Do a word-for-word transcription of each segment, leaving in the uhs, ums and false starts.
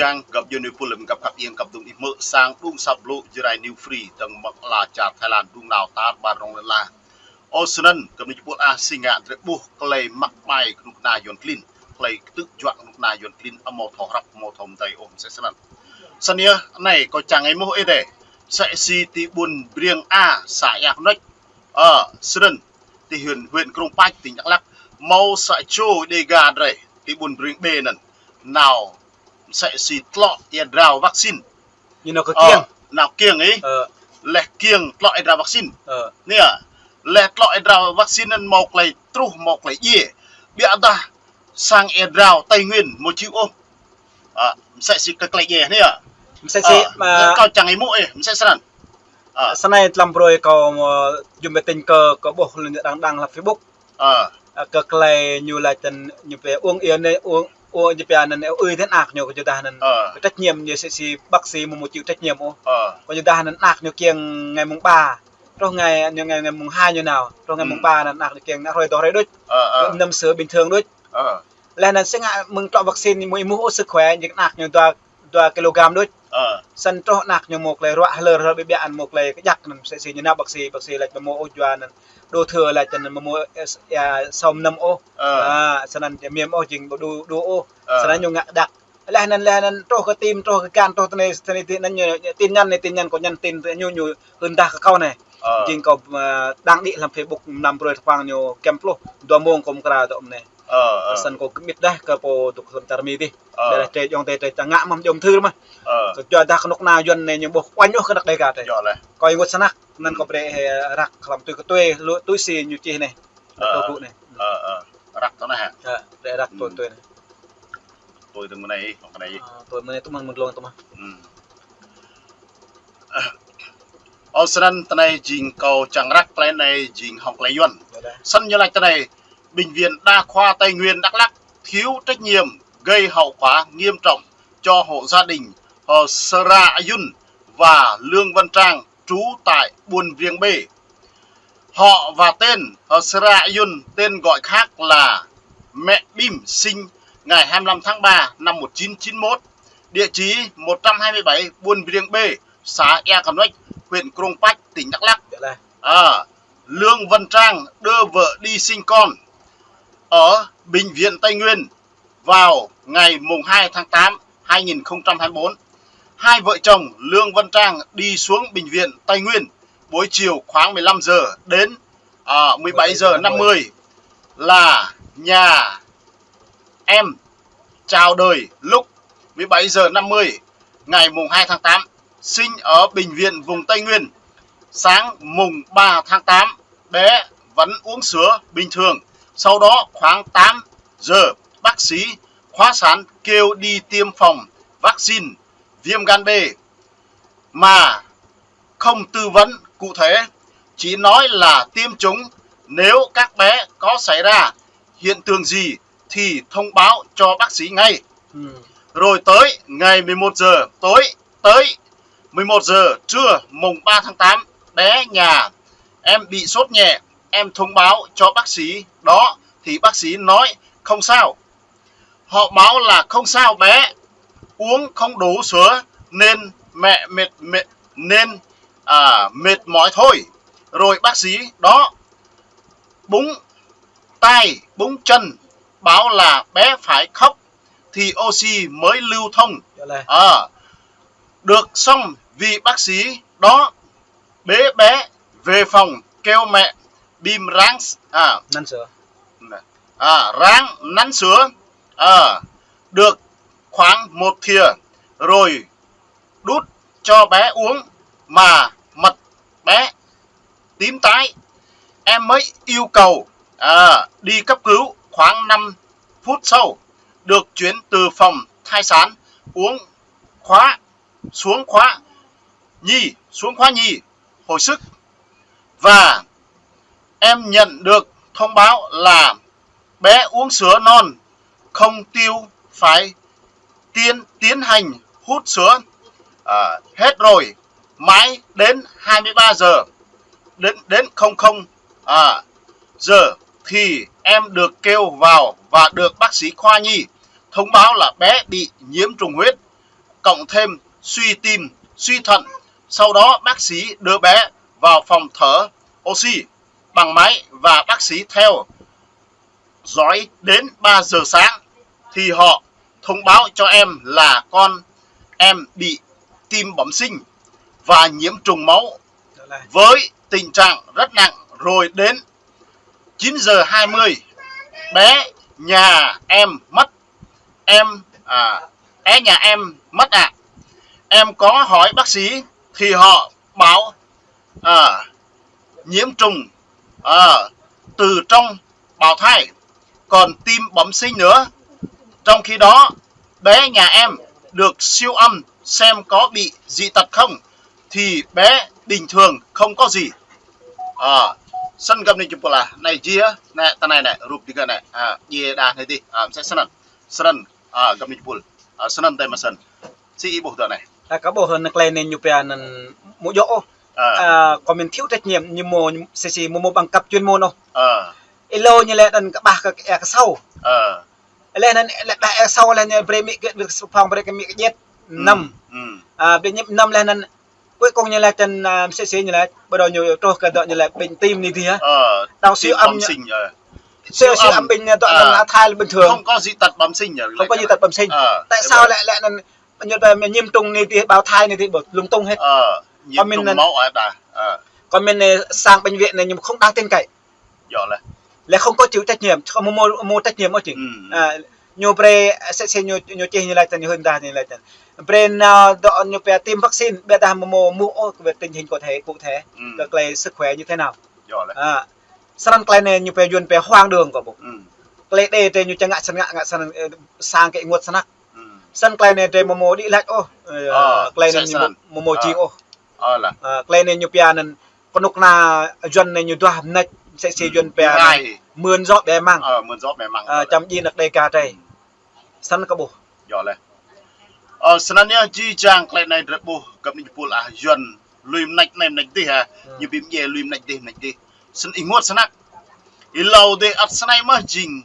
Ang găp jơ ñu pul lăm găp khăp ieng găp dŭng ih mơ̆ sang đŭng săp blŭ Jrai New Free tơng mơ̆ng ala čar Thái Lan đŭng nao tar ƀar rŏng lŏn la. Ơ, snăn, kơ mĭ pul ah sing ngă drei ƀuh klei măk ƀai kơnuk kơna Yuăn klin, klei ktư̆ juă kơnuk kơna Yuăn klin, amâo thâo hrăp, amâo thâo mdei ôh, msĕ snăn. Snăn yơh, anai kâo čang ih mơ̆ ih dê, msĕ si ti ƀuôn Briêng A, să Ia Kơnuăč, ơ, snăn, ti huyện, huyện Krông Pach, tỉnh Đắk Lắk, mâo sa čô Đêga drei, ti ƀuôn Briêng B anăn, nao, msĕ si tlŏ ia drao vaccine. Ñu nao kơ kiêng. Nao kiêng ih. Ơ. Leh kiêng tlŏ ia drao vaccine. Ơ. Anai, leh tlŏ ia drao vaccine anăn mâo klei truh, mâo klei djiê. Ƀiădah sang ia drao Tây Nguyên amâo čih ôh. Ơ, msĕ si kơ klei djiê anai. Msĕ si, ơ, anăn kâo čang ih mơ̆ ih, msĕ snăn. Ơ. Snei tlam brơi kâo, ơ, jum bê tinh kơ, kơ ƀuh lŏn đăng đăng hlăm Facebook. Ơ. Ơ, kơ klei ñu lač tăn ñu pia uông ia anei, uông, uông ñu pia anăn ơi tăn anak ñu kơ judah anăn. Ơ. Kơ trách nhiệm ñu si, si bác sĩ mơ̆ mâo chịu trách nhiệm ôh. Ơ. Kơ judah anăn anak ñu kiêng ngày mùng ba. Truh ngày ñu ngày, ngày mùng hai ñu nao. Truh ngày mùng ba anăn anak ñu kiêng nao hrơi dŏ hrơi đôč. Ơ, ơ. Năm sửa bình thường đôč. Ơ. Leh anăn sing ngă mơ̆ng tlŏ vaccine mâo ih mŭt ôh sức khỏe ñu anak ñu dua dua kilogram đôč. Ơ. Snăn truh anak ñu mâo klei ruă hlơr hlơr ƀiă ƀiă anăn mâo klei kjăk anăn msĕ si ñu nao bác sĩ, bác sĩ lač ƀu mâo ôh yua anăn đô thơ lač anăn ƀu mâo, ơ, ia sâo mnăm ôh. Ơ. Ơ, snăn ƀu mơ̆ ôh jing ƀu đu, đu ôh. Ơ. Snăn ñu ngă kjăk. Leh anăn, leh anăn truh kơ tim, truh kơ gan, truh tơ anei, tơ anei, tơ anăn ñu, tin nhắn anei, tin nhắn kâo nhắn tin tơ ñu, ñu hưn dah kơ kâo anei. Ơ. Jing kâo, ơ, đăng đĭ hlăm Facebook mlam brơi tơpang ñu kiăm pluh, dua mông kâo mkra dŏ anei. Ơ, ơ. Snăn kâo kơmĭt dah kơ pô dôk hlăm čar Mi dih. Ơ. Ƀiădah drei ayŏng adei drei ta ngă mơ̆ jŏm thâo mơ̆. Ơ. Kơ juă dah kơnuk kna Yuăn anei ñu ƀuh uañ ôh kơ anak Đêga drei. Yơh leh. Kâo ih wơ̆t snăk, anăn kâo brei, ơ, răk hlăm tui kơ tui, lu-, tui si ñu čih anei. Ơ. Tui gŭ anei. Ơ, ơ. Răk tui anei hă? Ơ, brei răk tui, tui anei. Tui tơ̆ng mơ̆ng anei, mơ̆ng anei. Ơ, tui mơ̆ng anei tui mơ̆ng, mơ̆ng dlông tui mơ̆ng. Ơ, snăn tơ anei jing kâo čang răk klei anei jing hŏng klei Yuăn. Yơh leh. Snăn ñu lač tơ anei, Bệnh viện Đa khoa Tây Nguyên Đắk Lắk thiếu trách nhiệm gây hậu quả nghiêm trọng cho hộ gia đình, ờ, Sra A Yun và Lương Văn Trang trú tại Buôn Viêng B. Họ và tên, ờ, Sra A Yun, tên gọi khác là Mẹ Bim, sinh ngày hai mươi lăm tháng ba năm một chín chín mốt, địa chỉ một trăm hai mươi bảy Buôn Viêng B, xã Ea Kanoch, huyện Krông Pach, tỉnh Đắk Lắk. Yơh leh. À, Lương Văn Trang đưa vợ đi sinh con ở bệnh viện Tây Nguyên vào ngày mùng hai tháng tám hai nghìn không trăm hai mươi bốn. Hai vợ chồng Lương Văn Trang đi xuống bệnh viện Tây Nguyên buổi chiều khoảng mười lăm giờ đến, à, mười bảy giờ năm mươi là nhà em chào đời lúc mười bảy giờ năm mươi ngày mùng hai tháng tám, sinh ở bệnh viện vùng Tây Nguyên. Sáng mùng ba tháng tám, bé vẫn uống sữa bình thường. Sau đó khoảng tám giờ, bác sĩ khoa sản kêu đi tiêm phòng vaccine viêm gan B mà không tư vấn cụ thể, chỉ nói là tiêm chủng, nếu các bé có xảy ra hiện tượng gì thì thông báo cho bác sĩ ngay. Ừ. Rồi tới ngày mười một giờ tối, tới mười một giờ trưa mùng ba tháng tám, bé nhà em bị sốt nhẹ, em thông báo cho bác sĩ đó thì bác sĩ nói không sao. Họ bảo là không sao, bé uống không đủ sữa nên mẹ mệt, mệt nên, à, mệt mỏi thôi. Rồi bác sĩ đó búng tay, búng chân, bảo là bé phải khóc thì oxy mới lưu thông. Yơh leh. À, được xong vì bác sĩ đó bế bé về phòng kêu mẹ Bim ráng, à, năn sửa. À, ráng năn sửa. À, được khoảng một thìa rồi đút cho bé uống mà mặt bé tím tái. Em mới yêu cầu, à, đi cấp cứu. Khoảng năm phút sau, được chuyển từ phòng thai sản uống khóa, xuống khóa nhi, xuống khóa nhi hồi sức. Và em nhận được thông báo là bé uống sữa non không tiêu, phải tiến, tiến hành hút sữa, à, hết rồi. Mãi đến hai mươi ba giờ, đến, đến không không, à, giờ thì em được kêu vào và được bác sĩ khoa nhi thông báo là bé bị nhiễm trùng huyết. cộng thêm suy tim, suy thận. Sau đó bác sĩ đưa bé vào phòng thở oxy bằng máy và bác sĩ theo dõi đến ba giờ sáng thì họ thông báo cho em là con em bị tim bẩm sinh và nhiễm trùng máu với tình trạng rất nặng. Rồi đến chín giờ hai mươi, bé nhà em mất. Em à, bé nhà em mất ạ. Em có hỏi bác sĩ thì họ bảo à, nhiễm trùng à, từ trong bào thai, còn tim bẩm sinh nữa. Trong khi đó, bé nhà em được siêu âm xem có bị dị tật không, thì bé bình thường, không có gì. À, snăn găp anai jơpul ah, anai jia, anai, tơ anai anai, rup digơ̆ anai, à, jia đah anai dih, à, msĕ snăn, snăn, à, găp anai jơpul, à, snăn tơ mă snăn. Si ih ƀuh tơ anai. Ta kơ ƀuh anăn tơlơi anai ñu pia anăn mơ̆ djơ̆ ôh. À. À, comment thiếu trách nhiệm ñu mơ̆, ñu mơ̆, si si mơ̆ mơ̆ bằng cấp chuyên môn ôh. À. Ih lŏ ñu lĕ anăn kơƀah kơ ĕ kơ sâo. À. Lĕ anăn lĕ ƀah ĕ kơ sâo lĕ ñu brơi mĭ kơ, brơi kơ sâo phŏng brơi kơ mĭ kơ djĕt. Năm. Hm. À, brơi ñu năm lĕ anăn. Cuối cùng ñu lĕ tơl, à, si si ñu lĕ, bắt đầu ñu truh kơ dŏ ñu lĕ bệnh tim anai dih hă. Ờ, tim bẩm sinh, ờ. Siêu, siêu âm bệnh dŏ anăn, à, thai là bình thường. Không có dị tật bẩm sinh nhỉ? Không có dị tật bẩm sinh. Ờ, tại sao lại, lại anăn ñu ta nhiễm trùng anai dih, bào thai anai dih, ƀuh lung tung hết. Ờ, nhiễm trùng máu ở ta. Ờ. Comment anai sang bệnh viện anai ñu không đáng tin cậy. Djơ̆ lĕ. Lĕ không có chịu trách nhiệm, không mơ̆, mơ̆ trách nhiệm ôh jing. Hm. À, ñu brơi, si si ñu, ñu čih ñu lĕ tơl ñu hưn dah ñu lĕ tơl. Brơi nao dŏ ñu pia tiêm vaccine, ƀiădah mơ̆ mơ̆ ôh kơ về tình hình cụ thể, cụ thể, hm, kơ tơlơi sức khỏe như thế nào. Djơ̆ lĕ. À, snăn tơlơi anai ñu pia Yuăn pia hoang đường kơ ƀuh. Hm. Tơlơi đe drei ñu čang ngă snăn ngă, ngă snăn, ơ, sang kơ ih ƀuh snăk. Hm. Snăn tơlơi anai drei mơ̆ mơ̆ đĭ lač ôh, ơ, tơlơi anai ñu mơ̆ mơ̆ jing ôh. Ơ, lah. Ơ, tơlơi anai ñu pia anăn kơnuk kơna Yuăn anai ñu duah mnêč, si si Yuăn pia anăn mưn djŏ ƀĕ măng. Ơ, mưn djŏ ƀĕ măng. Ơ, čăm djik anăk Đêga drei. Snăn kơ ƀuh. Djơ̆ lĕ. Ơ, snăn yơh jih jang tơlơi anai drei ƀuh găp anai jơpul ah Yuăn lui mnêč anai mnêč dih hă. Hm. Ñu bi mdjiê lui mnêč dih mnêč dih. Snăn ih ƀuh snăk. Ih lŏ dih ăt snei mơh jing,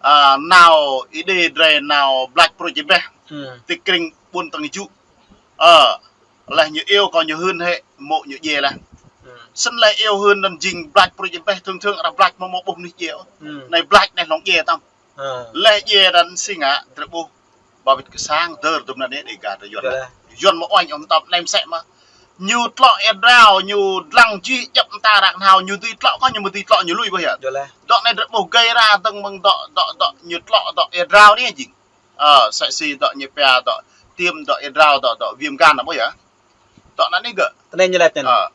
à, nao Êđê drei nao blač pruč ƀĕ. Hm. Ti krĭng ƀuôn Tăng Jŭ. Ơ, leh ñu iâu kơ ñu hưn hĕ, mô̆ ñu djiê leh. Hm. Snăn leh iâu hưn anăn jing blač pruč ƀĕ, thường thường arăng blač mơ̆ mơ̆ ƀuh mnuih djiê. Hm. Anai blač anai hlŏng djiê tăm. Hm. Leh djiê anăn si ngă, drei ƀuh, ba wĭt kơ sang, dơr dŭm anăn anai Đêga drei Yuăn. Djơ̆ lĕ. Yuăn mơ̆ uañ ôm tŏp nem sĕ mơh. Ñu tlŏ ia drao, ñu dlăng jih djăp mta ră knhâo, ñu dưi tlŏ kơ, ñu mơ̆ dưi tlŏ ñu lui ƀuh yơh. Djơ̆ lĕ. Dŏ anai drei ƀuh gơi ra dơ̆ng mơ̆ng dŏ, dŏ, dŏ, ñu tlŏ dŏ ia drao anai jing. Ơ, si si dŏ ñu pia dŏ, tiêm dŏ ia drao dŏ, dŏ viêm gan anăn ƀuh yơh. Dŏ anăn anai gơ̆. Tơ anai ñu lĕ tơl. Ơ.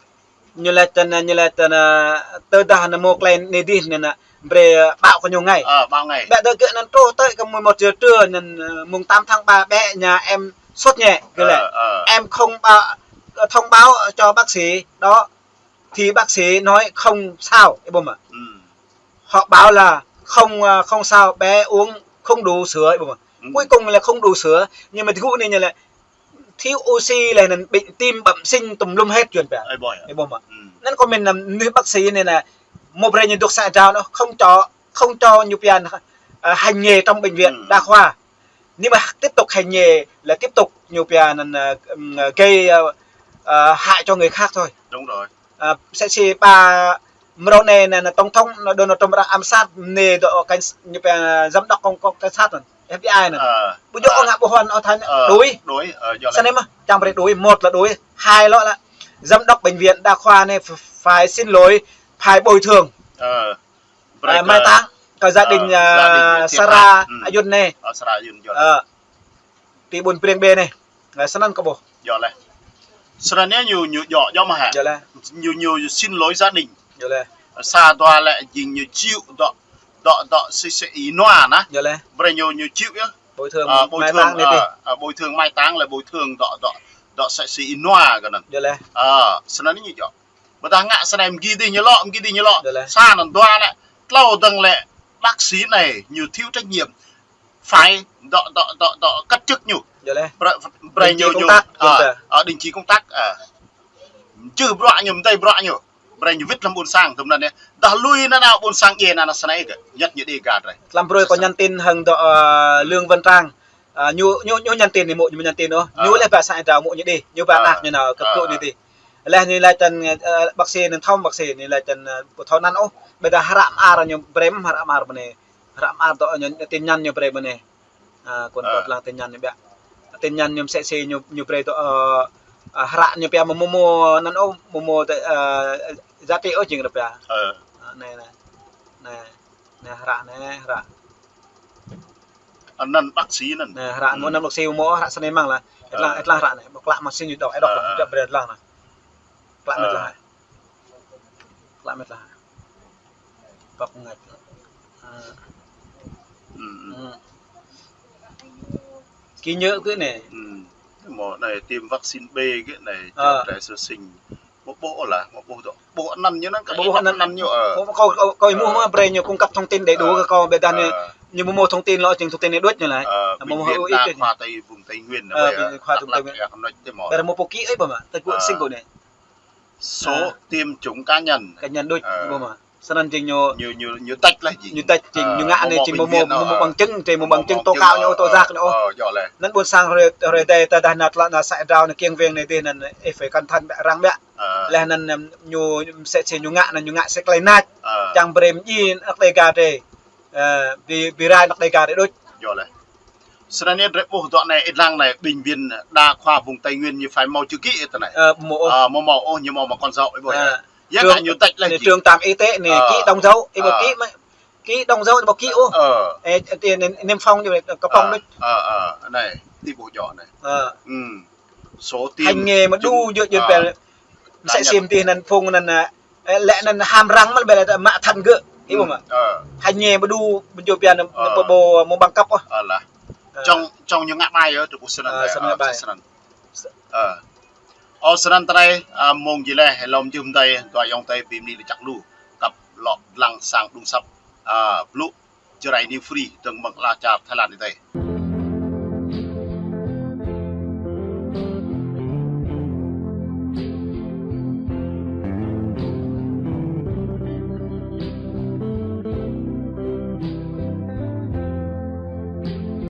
Ñu lĕ tơl, ñu lĕ tơl, ơ, tơdah anăn mơ̆ tơlơi anai dih anăn, brơi, ơ, ƀao kơ ñu ngă. Ơ, ƀao ngă. Ƀĕ dơ̆ gơ̆ anăn truh tơl kơ mười một giờ trưa anăn, ơ, mùng tám tháng ba bé nhà em sốt nhẹ, gơ̆ lĕ. Ơ, ơ. Em không báo, thông báo cho bác sĩ đó. Thì bác sĩ nói không sao, ih ƀuh mơ̆. Hm. Họ bảo là không, à, không sao, bé uống không đủ sữa, ih ƀuh mơ̆. Hm. Cuối cùng là không đủ sữa, nhưng mà tơgŭ anai ñu lĕ thiếu oxy leh anăn bệnh tim bẩm sinh tùm lum hết Yuăn pia. Ih ƀuh yơh. Ih ƀuh mơ̆. Hm. Anăn kơ mĭn anăn mnuih bác sĩ anai anăn, mơ̆ brơi ñu dŏ sa drao anăn, không cho, không cho ñu pia anăn, à, hành nghề trong bệnh viện đa khoa. Hm. Nếu mà tiếp tục hành nghề là tiếp tục ñu pia anăn, à, ừm, à, gây, à, à, hại cho người khác thôi. Đúng rồi. À, si si ba mrô anai anăn tổng thống anăn Donald Trump arăng ám sát anăn dŏ cảnh s-, ñu pia giám đốc công, công cảnh sát anăn, F B I anăn. Ơ. Ƀu djơ̆ ngă ƀu huăn ôh than. Ơ, đuổi. Đuổi, ơ, djơ̆ lĕ. Snăn anai mơh, čang brơi đuổi, một là đuổi, hai lŏ lĕ giám đốc bệnh viện đa khoa anai ph-, phải xin lỗi, phải bồi thường. Ơ. Brơi, à, mai táng kơ gia đình, à, gia đình thiệt hại. Sara Ayun anai. Ơ, Sara Ayun, djơ̆ lĕ. Ơ. Ti ƀuôn Preng ƀĕ anai. Leh snăn kơ ƀuh. Djơ̆ lĕ. Snăn anai ñu, ñu djơ̆, djơ̆ mơh hă? Djơ̆ lĕ. Ñu, ñu xin lỗi gia đình. Djơ̆ lĕ. Sa dua lĕ jing ñu chịu dŏ, dŏ, dŏ si si ih nua anăn. Djơ̆ lĕ. Brơi ñu, ñu chịu yơh. Bồi thường, à, bồi thường, mai táng anai dih. À, à, bồi thường mai táng lĕ bồi thường dŏ, dŏ, dŏ si si ih nua kơ anăn. Djơ̆ lĕ. À, snăn anai ñu djơ̆. Ƀôdah ngă snei mgi dih ñu lŏ, mgi dih ñu lŏ. Djơ̆ lĕ. Sa anăn dua lĕ, tlâo dơ̆ng lĕ, bác sĩ anai ñu thiếu trách nhiệm. Phải dŏ, dŏ, dŏ, dŏ cách chức ñu. Djơ̆ lĕ. Brơi, brơi ñu, ñu, à, à, đình chỉ công tác, à. Jưh bruă ñu, mdei bruă ñu. Brơi ñu wĭt hlăm ƀuôn sang, tơl anăn yơh. Dah lui nanao ƀuôn sang djiê nanao snei gơ̆. Ñăt ñu Đêga drei. Hlăm brơi kơ nhắn tin hăng dŏ, à, Lương Văn Trang. Ơ, ñu, ñu, ñu nhắn tin anai mơ̆, ñu nhắn tin ôh. Ñu laih ba sang Êđao mơ̆ ñu đih, ñu ba anăk ñu nao kơ tơ̆ anai đih. Laih ñu laĭ tăn, ơ, bác sĩ anŭn thâo, bác sĩ anŭn laĭ tăn, ơ, ƀu thâo anăn ôh. Ƀiă dah hră mơar ñu brơi mơ̆n, hră mơar ƀơi anai. Hră mơar dŏ ñu tin nhắn ñu brơi ƀơi anai. Ơ, kơ anŭn kâo lăng tin nhắn ñu biă. Tin nhắn ñu mơsĕ si ñu, ñu brơi dŏ, ơ, ơ, hră ñu pia mơ̆ mơ̆ mơ̆ anăn ôh, mơ̆ mơ̆ tơ, ơ, giá trị ôh jing ră pia. Ơ, anai, anai. Anai, anai hră anai, hră. Anăn bác sĩ anăn. Anai hră mơ̆ anăn bác sĩ mơ̆ hră sơnai mơ̆ng lah. Ĕt lăng, ĕt lăng hră anai. Ƀu klă mă sĭt ñu dŏ, ĕt dŏ, ĕt brơi ĕt lăng anai. Klă mă ĕt lăng. Klă mă ĕt lăng. Băp ngăt. Ơ. Ki ñu kơ anai. Mơ̆ anai tiêm vaccine B kơ anai, čăp trai sơ sinh. Mơ̆ ƀuh lah, mơ̆ ƀuh dŏ. Ƀuh anăn ñu anăn, ƀuh anăn ñu, ơ. Mơ̆ kâo, kâo, kâo ƀuh mă brơi ñu cung cấp thông tin đầy đủ kơ kâo, ƀiă dah ñu, ñu mơ̆ mơ̆ thông tin lŏ jing thông tin anai đôč ñu laĭ. Mơ̆ mơ̆ ui đa khoa Tây, vùng Tây Nguyên, ơ, ƀiă dah khoa Dak Lak, Tây Nguyên. Ƀiă dah mơ̆ pô ki ơi ƀuh mă, tơguan sing kơ anai. Số tiêm chủng cá nhân. Cá nhân đôč, ƀuh mă. Sơnăn jing ñu, ñu, ñu, ñu tăč laih jing. Ñu tăč jing, ñu ngă anai jing mơ̆ mơ̆, mơ̆ mơ̆ bằng chứng, jing mơ̆ bằng chứng tố cáo ñu, tố giác ñu. Ơ, djơ̆ laih. Anăn ƀôn sang hrơi, hrơi tơi tơdah nao tơlơi nao sang Êđao anai kiăng weng anai đih anăn, ơ, phải cẩn thận arăng biă. Laih anăn, ơ, ñu mơsĕ si ñu ngă anăn ñu ngă si tơlơi nač. Čang brơi mơ̆ng anăp Đêga drơi. Ơ, ƀu, ƀu rai anăp Đêga drơi đôč. Djơ̆ laih. Sơnăn anai drơi ƀuh dŏ anai, ĕt lăng anai, bệnh viện đa khoa vùng Tây Nguyên ñu phải mâo chữ ký tơ anai. Ơ, mơ̆ ôh. Ơ, mơ̆ mơ̆ ôh, ñu mơ̆ mă con dấu, ơ ƀuh. Ơ, yơh. Yơh, ñu tăč laih jing. Trường Tam Y tế anai, ơ, ký đóng dấu, ơ, ƀuh ký mă, ký đóng dấu, ƀuh ký ôh. Ơ. Ơ, ti anai, niêm phong ñu, kơpong đôč. Ơ, ơ, anai, ti ƀuh djơ̆ anai. Ơ. Số tiêm. Hành nghề mă đu, djơ̆, djơ̆ ƀiă. Mơsĕ si mơ̆ng anăn phung anăn, ơ, lĕ anăn ham răng mă ƀiă dah mă thân gơ̆. Ih ƀuh mă. Ơ. Hành nghề mă đu, ƀu djơ̆ pia anăn, ơ, ƀu, ƀu, mơ̆ bằng cấp ôh. Ơ lah. Ơ. Čong, čong ñu ngă ƀai yơh, tơpŭ sơnăn. Ơ, tơlơi, sơnăn ơ, ƀai. Sơnăn. Ơ. Ơ, sơnăn tơlơi, ơ, mơ̆ng jih laih, hlâo mơ̆ng jih mơ̆ng adai, dua ayŏng adơi ƀing mơnuih lĕ čăk lu, kăp lŏ lăng sang đŭng săp, ơ, blŭ Jrai New Free, dơ̆ng mơ̆ng ala čar Thái Lan adih.